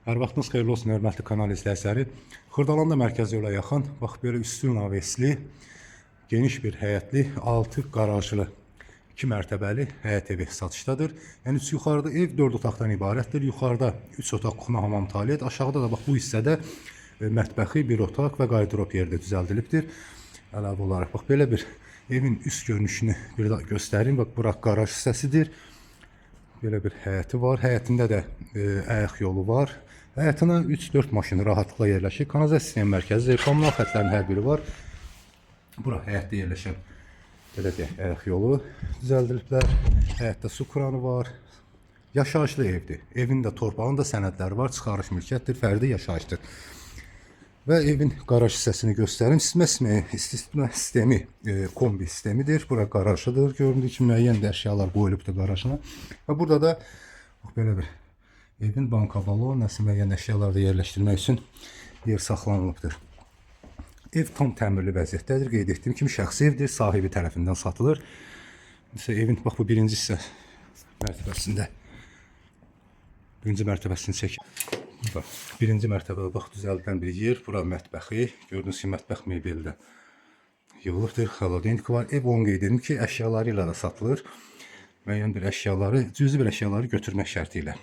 Hər vaxtınız xeyirli olsun, hörmətli kanal izləyiciləri. Xırdalanda mərkəzi yola yaxın, bax belə üstün navesli, geniş bir həyətli, 6 qarajlı, 2 mərtəbəli həyət evi satışdadır. Yəni yuxarıda ev 4 otaqdan ibarətdir. Yuxarıda 3 otaq, kuxna, hamam, tualet, aşağıda da bax bu hissədə mətbəxi, bir otaq və qardırob yeri də düzəldilibdir. Əlavə olaraq bax belə bir evin üst görünüşünü bir daha göstərim. Bax bura qaraj hissəsidir. Belə bir həyəti var. Həyətində də ayaq yolu var. Həyətinə 3-4 maşın rahatlıqla yerləşir. Kanalizasiya sistemi mərkəzi, kommunal xətlərin hər biri var. Bura həyətdə yerləşən belə deyək, ayaq yolu düzəldiliblər. Həyətdə su kranı var. Yaşayışlı evdir. Evin də torpağın da sənədləri var. Çıxarış mülkiyyətdir, fərdi yaşayışdır. Və evin qaraj hissəsini göstərim. İsitmə sistemi kombi sistemidir. Bura qarajıdır. Göründüyü kimi müəyyən də əşyalar qoyulubdur qarajına. Və burada da bax belə bir evin banka, balon, nəsə müəyyən əşyaları da yerləşdirmək üçün yer saxlanılıbdır. Ev tam təmirli vəziyyətdədir. Qeyd etdiyim kimi şəxsi evdir, sahibi tərəfindən satılır. Məsələn, evin bax bu birinci hissə mərtəbəsində birinci mərtəbəsini çək. Burada birinci mərtəbədə bax düzəldilən bir yer. Bura mətbəxi. Gördüyünüz kimi mətbəx mebeli də yığılıbdır. Xolodilnik var. Ev onu qeyd edim ki, əşyaları ilə də satılır. Müəyyən bir əşyaları, cüzi bir əşyaları götürmək şərti ilə.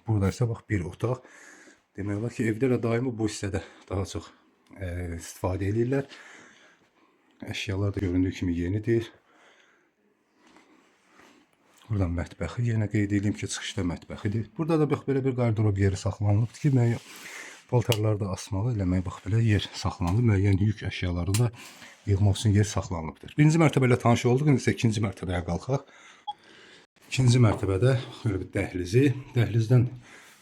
Burada isə bax bir otaq. Demək olar ki, evdə də daimi bu hissədə daha çox istifadə eləyirlər. Əşyalar da göründüyü kimi yenidir. Buradan mətbəxi yenə qeyd edeyim ki, çıxışda mətbəxidir. Burada da bax belə bir qardırob yeri saxlanılıbdır ki, müəyyən paltarları da asmalı, eləmək bax belə yer saxlanılıb, müəyyən yük əşyaları da yığmaq üçün yer saxlanılıbdır. Birinci mərtəbə ilə tanış olduq, indi isə ikinci mərtəbəyə qalxaq. İkinci mərtəbədə belə bir dəhlizi, dəhlizdən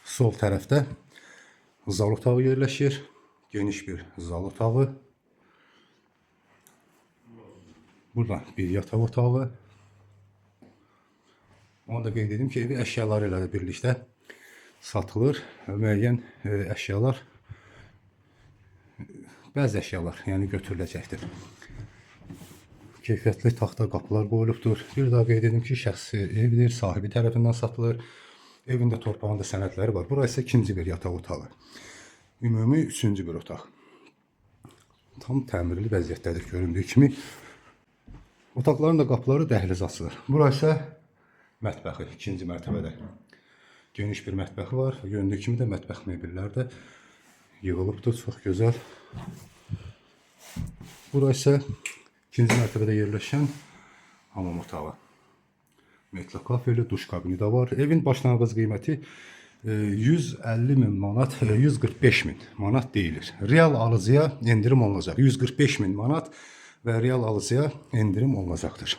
sol tərəfdə zal otağı yerləşir. Geniş bir zal otağı. Burada bir yataq otağı. Onu da qeyd edim ki, evi əşyaları ilə də birlikdə satılır. Müəyyən əşyalar, bəzi əşyalar, yəni götürüləcəkdir. Keyfiyyətli taxta qapılar qoyulubdur. Bir daha qeyd edim ki, şəxsi evdir, sahibi tərəfindən satılır. Evin də torpağında sənədləri var. Bura isə ikinci bir yataq otağı. Ümumi üçüncü bir otaq. Tam təmirli vəziyyətdədir göründüyü kimi. Otaqların da qapıları dəhlizə açılır. Bura isə mətbəxi ikinci mərtəbədə. Geniş bir mətbəxi var. Göründüyü kimi də mətbəx mebelləri də yığılıbdır. Çox gözəl. Bura isə ikinci mərtəbədə yerləşən hamam otağı. Metlo kafeli, duş kabini də var. Evin başlanğıc qiyməti 150 min manat, 145 min manat deyilir. Real alıcıya endirim olunacaq. 145 min manat və real alıcıya endirim olunacaqdır.